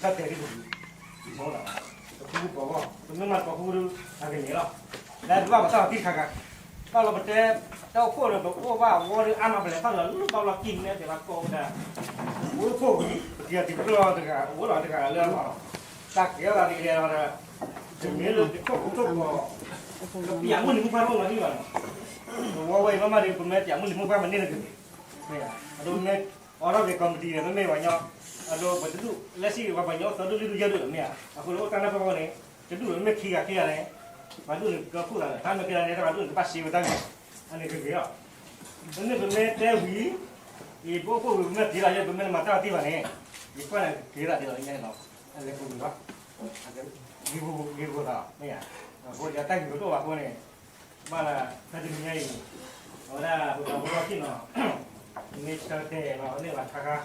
တၢ်တဲဒ်ပူၤ, တၢ်ဃူပီၤဂီၢ် ပမ့ၢ်မၤတကိးဃူဒုး အကန့ၢ်လီၤ. လၢပဘၣ်ပတၢ်သံတခါခါ, တၢ်လီၤပတဲ, တၢ်အိၣ်ဖှိၣ်ဒီး ပအိၣ်ဘၣ်ဝီဒီးအါမးပလဲၤထီၣ်ဒီး လၢဘၣ်လီၢ်ကံၢ်မ့ၢ်တဲဘၣ်ကိးဝဲဒၣ်, ပအိၣ်ဖှိၣ်ဝံၤ ပတံၤတံၤပကျီၢ်တဂၤ အိၣ်လီၤတဂၤလၢအလီၢ်လီၤ. တၢ်ကဲထီၣ်သးဒ်လဲၣ်ဒီး တမ့ၢ်လၢတခိၣ်ခိၣ်ခိၣ်ကီၢ် ပျးမုၢ်နံၤမုၢ်ပှၢ်တအိၣ်နီတမံၤဘၣ်နီၤ. ပဝီဝဲအံၤမ့ၢ်မးဒီး ပမ့ၢ်ပျးမုၢ်နံၤမုၢ်ပှၢ်မနုၤတဂ့ၤ, မ့ၢ်ဧါ, အဒိ ပမ့ၢ်အိးထီၣ်က့ၤ committee န့ၣ် မ့မ့ၢ်ပှၤကညီ, အဒိ ပတဒူၣ် လၢစံၣ်ဂ့ၤပှၤကညီအိၣ်သၢဒူၣ်လွံၢ်ဒူၣ်ယဲၢ်ဒူၣ်လီၤ မ့ၢ်ဧါ. အဃိန့ၣ် အိၣ်တၢ်နၢ်ပၢၢ်အဃိန့ၣ် တဒူၣ်န့ၣ်မ့ၢ်ခံဂၤခံဂၤန့ၣ် ပှၤဒူၣ်န့ၣ်ကကီၢ်ခိၣ်သးလီၤ, တၢ်မ့ၢ်ခံဂၤန့ၣ် တၢ်ပှၤဒူၣ်န့ၣ်ကဘၣ်စ့ဝဲတၢ်ဂ့ၢ်, အန့ၣ်ဂ့ၤဂ့ၤလီၤ. ပမ့ၢ်ပမ့ၢ်တဲဝံၤ, ယပအိၣ်ဖှိၣ်ဝံၤ ပမ့ၢ်က့ၤလီၤယဲၢ် ပမ့ၢ်နမၤတၢ်သံဘၣ်န့ၣ်, ယကွၢ်န့ၣ်ကက့ၤသးဒ်လီၤ ယညါန့ၣ်လီၤ. အလဲၤပူၤဝံၤဘၣ်, ဂ့ၤဂ့ၤဂ့ၤဂ့ၤသးလီၤ မ့ၢ်ဧါ. အဃိဒီးတၢ်ဂ့ၢ်ကတအိၣ်ဘၣ်အဃိန့ၣ် ဘၣ်လၢ တၢ်တနံၤညါအံၤ, အဝဲဒၣ်ပပှၤဖိလီၢ်ခံနီၤ, မ့ၢ်ဆၢတဲာ်လီၤန့ၢ်ဘၣ်ခါခါ,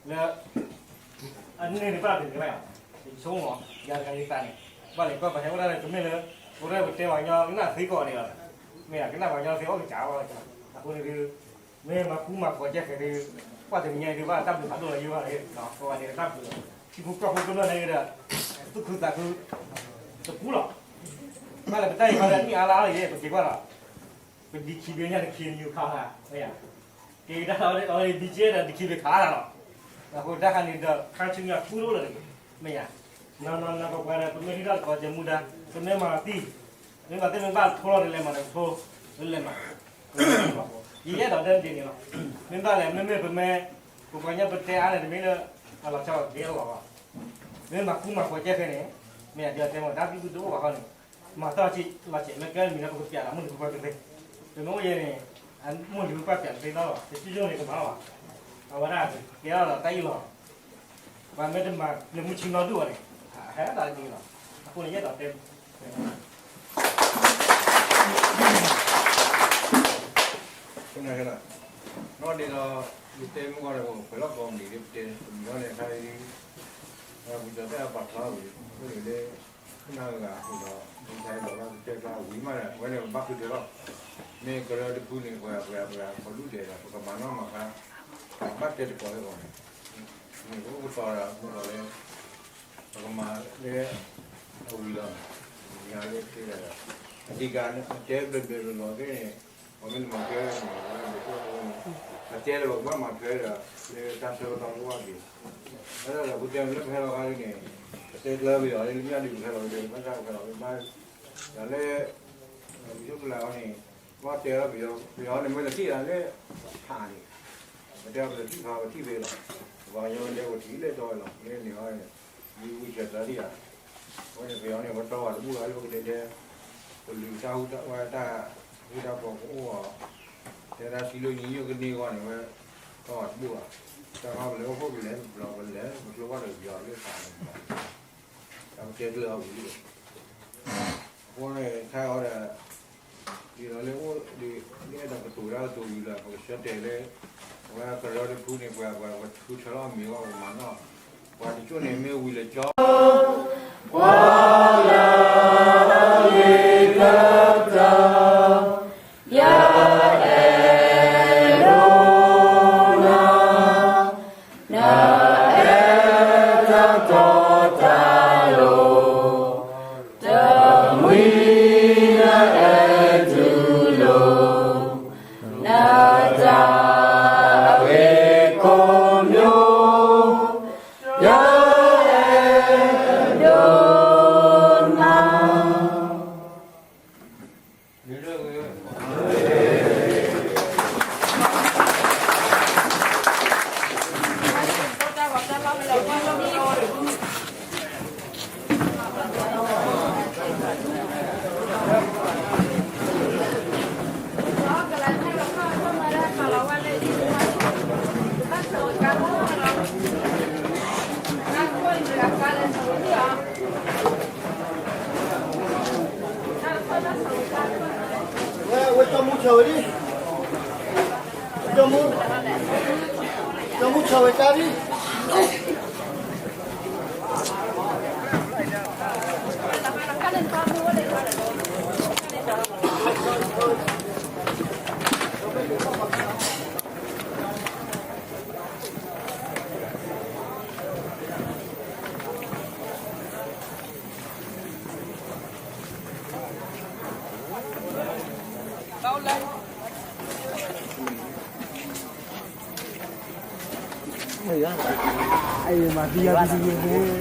လၢ အန့ၢ်န့ၣ်ဘၣ်တဂ့ၤဘၣ်, ယဆိကမိၣ် ယၤတဂၤယသးန့ၣ်, ဘၣ်လဲၤကွၢ်ပှၤဟဲအိၣ်ဒၣ်လၢကမ့ၢ်လၢ ပဝဲပတဲပှၤကညီကနၣ်သ့ကိးဂၤဒဲးလီၤ, မ့ၢ်ဧါ, ကနၣ်ပှၤကညီသ့အိၣ်ကစၢ်ဘၣ်, အဃိန့ၣ်ဒုး မ့ၢ်မၤဃူမၤဖိးကဲဃဲၤဒုး, ကွၢ်တနံၤညါအံၤဒုး ဘၣ်တၢ်ဘျုးဖးဒိၣ်လီၤယိဘၣ်လီၤ, ပဝဲန့ၣ်တၢ်ဘျုးလီၤ, ထံဖိကီၢ်ဖိကမျၢၢ်န့ၣ်ဒီး သူၣ်ခုသးခု တပူၤလီၤ. ဘၣ်လၢပတၢ်အံၤခီဒီး နံၣ်အါလါအါလီၤယဲ ပက့ၤကွၢ်လီၤ, ပဒံခံဘ့ညါတခံနံၤခါဧါ, မ့ၢ်ဧါ, က့ၤကဒါလီၤ အဝဲဒံက့ဒီး ဒံခံဘ့ခါလီၤ, အဃိတၢ်ခါန့ၣ်ဒီး ခါဆူညါထူဒိၣ်လီၤတဂ့ၤ, မ့ၢ်ဧါ, နီၢ်နီၢ်နီၢ် ပပှၤဒီး ပမ့ၢ်ဟံးထီၣ်တကိးကဲမူဒါ, ပမ့ၢ်မၤသံ, မ့ၢ်မၤသံမ့ၢ်ဘၣ်ထိလီၤဒီးလဲၤမၤဒီးထိ, လၢလဲၤမၤ, ယအဲၣ်ဒိးတဲဒ်န့ၣ်လီၤ, မ့ၢ်ဘၣ်လဲၣ် မ့မ့ၢ်ပမ့ၢ်, ပပှၤကညီပတဲအါန့ၣ် တမ့ၢ်လၢ အလီၤဆီဒ်အလီၤဘၣ်, မ့ၢ်မၤဃူမၤဖိးကဲဃဲၤန့ၣ်, မ့ၢ်ဧါ, ဒ်တဲမ့ၢ်တၢ်သံကွံာ်တအိၣ်ဘၣ်ဃီန့ၣ်, မၤတၢ်လီၤစဲးမ့ၢ်ကဲမံၤလၢပကပျးလီၤမုၢ်နံၤမုၢ်ပှၢ်ကသ့, ပမ့ၢ်အိၣ်ယဲန့ၣ်, မုၢ်နံၤမုၢ်ပှၢ်ပျးကသ့နီတဘျီ, တကၠိကၠိန့ၣ်ကမၤလီၤဘၣ်, အဝဲဒၣ်ကဲထီၣ်ဒီးတၢ်အံၤလီၤ, ပှၤမ့ၢ်တမၤလၢမုၢ်ဆ့ၣ်နီၤဒိၣ်ဘၣ်န့ၣ်, ဟဲဒၣ်တက့ၢ်လီၤ, အဃိန့ၣ်ယအဲၣ်ဒိးတဲ နီၢ်ဒ့ဒီး ယတဲမုၢ်ဂီၢ်ဒီး ပှဲၤလီၤကီးမံၤဒ်ပတဲတမံၤလီၤန့ၣ် အခါအံၤဒ် ပကၠီၤတၢ်ပာ်ဖျါဝံၤ အိၣ်န့ၣ်လၢ နၢ်ဂၤဃုာ်ဒီး ဒ်ဆၢဒီးဘၣ်ကစၢ်ကျါဝံၤမးဒီး အဝဲန့ၣ်ပဘၣ်ဃုထၢလီၤ. မ့ၢ်ကရၢတဖုန့ၣ် ပှၤပှၤပှၤခီဒူၣ်ဒဲးဒီး ပကမၤနီၣ်မၤဃါ ဘၣ်တဲတကိးလၢအဂီၢ်န့ၣ် မ့ၢ်ပအိၣ်ကတီၤဒီးမုၢ်ဂီၢ်လၢ ပကမၤလၢ အဝံၤလီၤ. မ့ၢ်လၢတဲဒီး အဓိက အတဲဘျဲးဘျဲးလီၤလီၤသ့ၣ်န့ၣ် ပှၤမ့ၢ်တမၤကဲန့ၣ် အတဲလၢပကဘၣ်မၤထွဲဒီး လၢတၢ်ဆၢကတီၢ်ကဝၢ်က့ၤ လၢတၢ်ဒီးပတဲမ့ၢ်လၢပဟဲလီၤခါဒ်န့ၣ် ပတဲကျၢၤပယီၤလၢမ့ၢ်ဒ်ပဟဲလီၤဝဲဒီး ဘၣ်တၢ်ပဟဲလီၤဝဲဘၣ် ဒီးလၢ ပယီၤကလၤအီၤန့ၣ် ဘၣ်တဲလီၤပယီၤ ပယီၤန့ၣ်မ့ၢ်တထံၣ်ဒၣ်လၢ ဖးန့ၣ် ပတဲအီၤပတထံၣ်ဖးပထံၣ်သ့လီၤ ပှၤကညီတဲပထံၣ်လၢတီလီၤ မ့ၢ်န့ၣ်အီၤန့ၣ် မံၤဝံၤဆဲးသးဒံးဧါ အဝဲန့ၣ်ပယီၤန့ၣ် ပတီၢ်ဝဲတဘူၣ်ဘၣ်လၢပကတဲတဲ ပလုၢ်တၢ်ဟူတၢ်ဝဲတၢ် ဟူတၢ်ဖီကအိၣ်အီၤ တဲဒၣ်စံးလၢညီနုၢ်ကန့ၢ်ဂီၢ်န့ၣ်ဝဲ တီၢ်ဝဲတဘူၣ်ဘၣ် တၢ်မၤပလဲၤအိၣ်ဖှိၣ်ပလဲၤပဘျီပလဲၤ ပကျိဘၣ်ဒီးပယီၤလၢသးန့ၣ် တၢ်ပတဲကျၢၤအီၤဝံၤလံ အဃိန့ၣ် ခါအံၤဒီး ဒ်သိးလၢအိၣ်ဒ် လၢအဲၣ်ဒိးကတိၤတၢ်ကတိၤဝံၤလီၤ ပကဆၢတဲာ်လၢ အဝဲကရၢတဖုန့ၣ် ပှၤပှၤပထူဆၢလီၤအမံၤဝဲပကမၤနီၣ် ပှၤတကၠိၣ်န့ၣ်မ့ၢ်ဝံၤလၢကၠီ ပှၤလၢအဂ့ၤကတၢၢ် ယအဲၣ်ဒိးနၤ နအဲၣ်တၢ်တီတၢ်လိၤ တမှံၤနအဲၣ်တူၢ်လိာ် နတၢ်ဂ့ၤကိးမျိုး ယအဲၣ်ဒိးနၤဝဲ ဝဲကၠီမူဆၢဝဲလံ, ကၠီမူ, ကၠီမူဆၢဝဲတၢ်လံ. မၤသံယၤသံသံသံ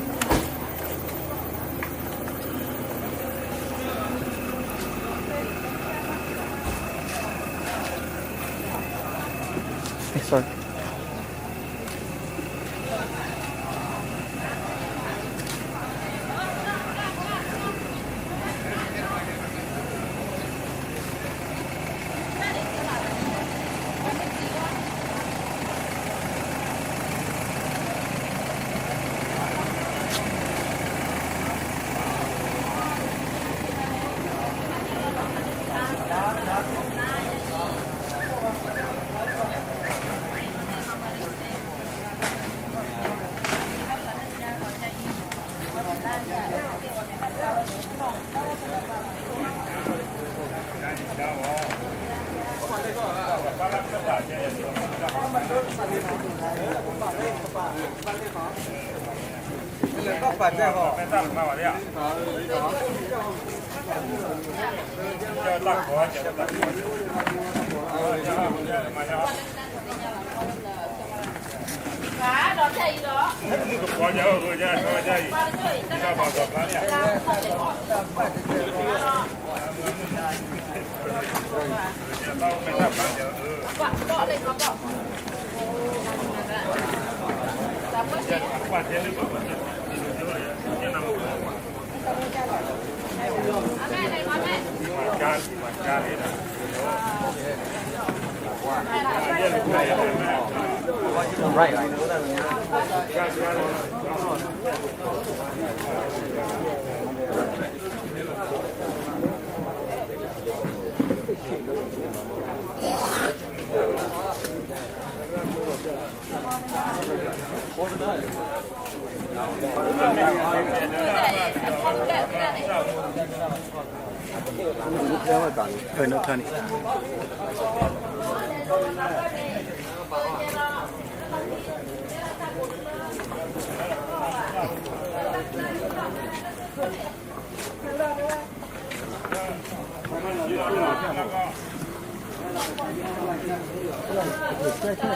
Sorry.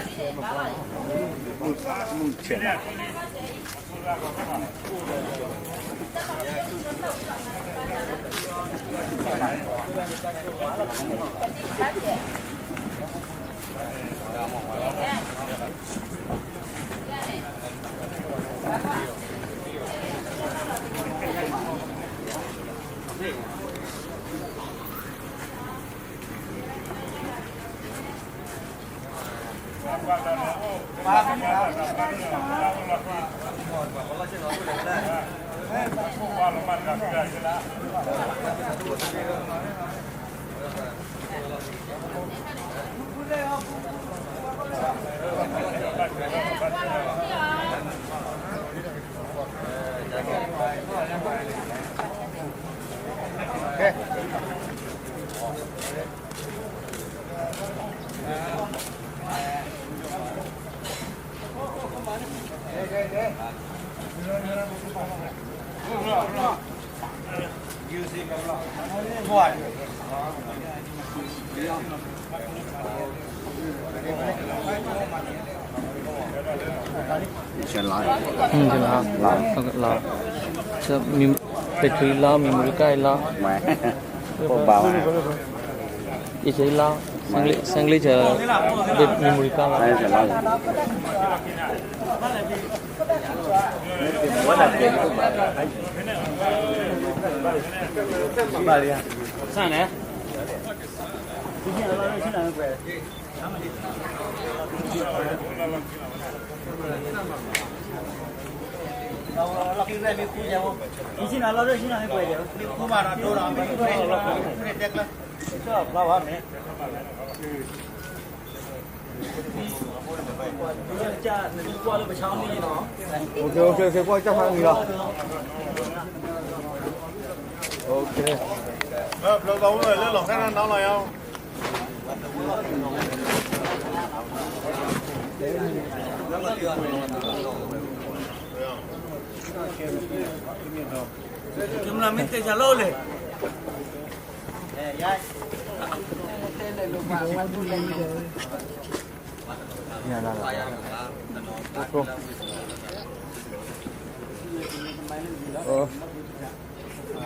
လီၤ, လီၤ, ပထံလီၤ မံမူရကၢ်အံၤလီၤ, ပဘၣ်ဝဲ အံၤလီၤ, စဲးကလံးစဲး မံမူရကၢ်လီၤ.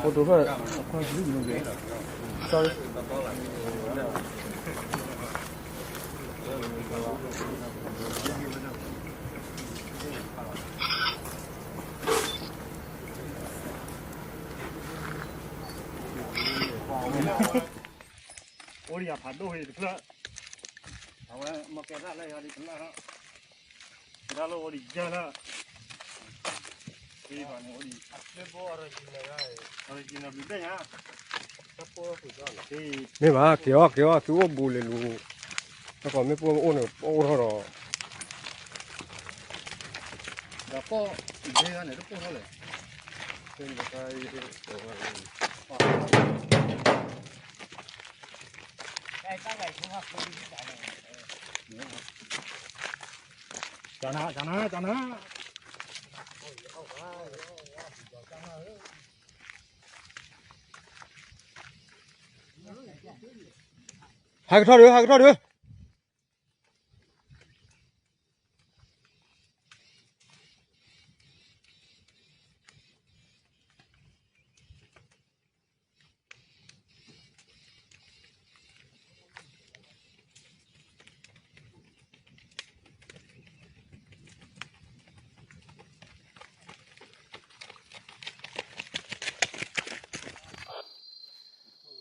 Photo ဖဲ sorry. အိၣ်ဒံးယၤဖးဒိၣ်ဟ့ၣ်တဖျၢၣ်, အဝဲမ့ၢ်ကဲဒၣ်လၢယၤဒ်တလၢ်လီၤ, ကဲဒၣ်လၢအိၣ်ဒံးယၤလၢ original ဘျုးဘ့ၣ်ညါ, မ့ၢ်ဘၣ် က့ၤအီၣ်က့ၤအီၣ် သုအိၣ်ဘူးလဲၤလူၤ, တၢ်ကီမ့ၢ်ပအိၣ်န့ၣ် ပအိၣ်ထီၣ်ဒီး ဒီးပီၣ်ဒ့ဂၤန့ၣ် တပိၢ်ထီၣ်လဲၣ်, ကနၤ ကနၤ ကနၤ ဟဲကထီၣ်ဒုး ဟဲကထီၣ်ဒုး.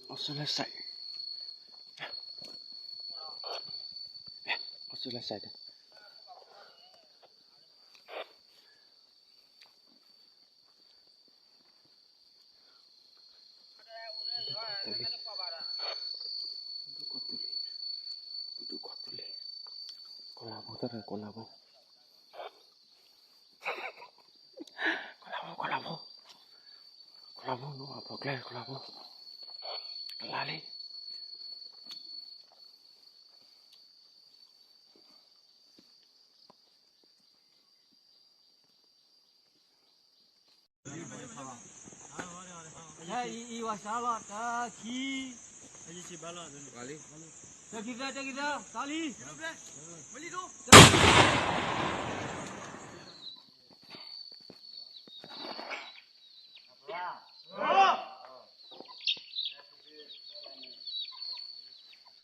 အီစထြ့လၢစဲး, အီစထြ့လၢစဲး, ကီၢ်လၤဖိ တၢ်ကီၢ်လၤဖိ, ကီၢ်လၤဖိ ကီၢ်လၤဖိ, ကီၢ်လၤဖိ နီၢ်အဖီကျဲ ကီၢ်လၤဖိ, ကလါလံ. အံၤ အံၤ ဝၤစၢ်လီၤ တၢ ခံ, တၢ ခံသၢ တၢ ခံသၢ သၢလံ.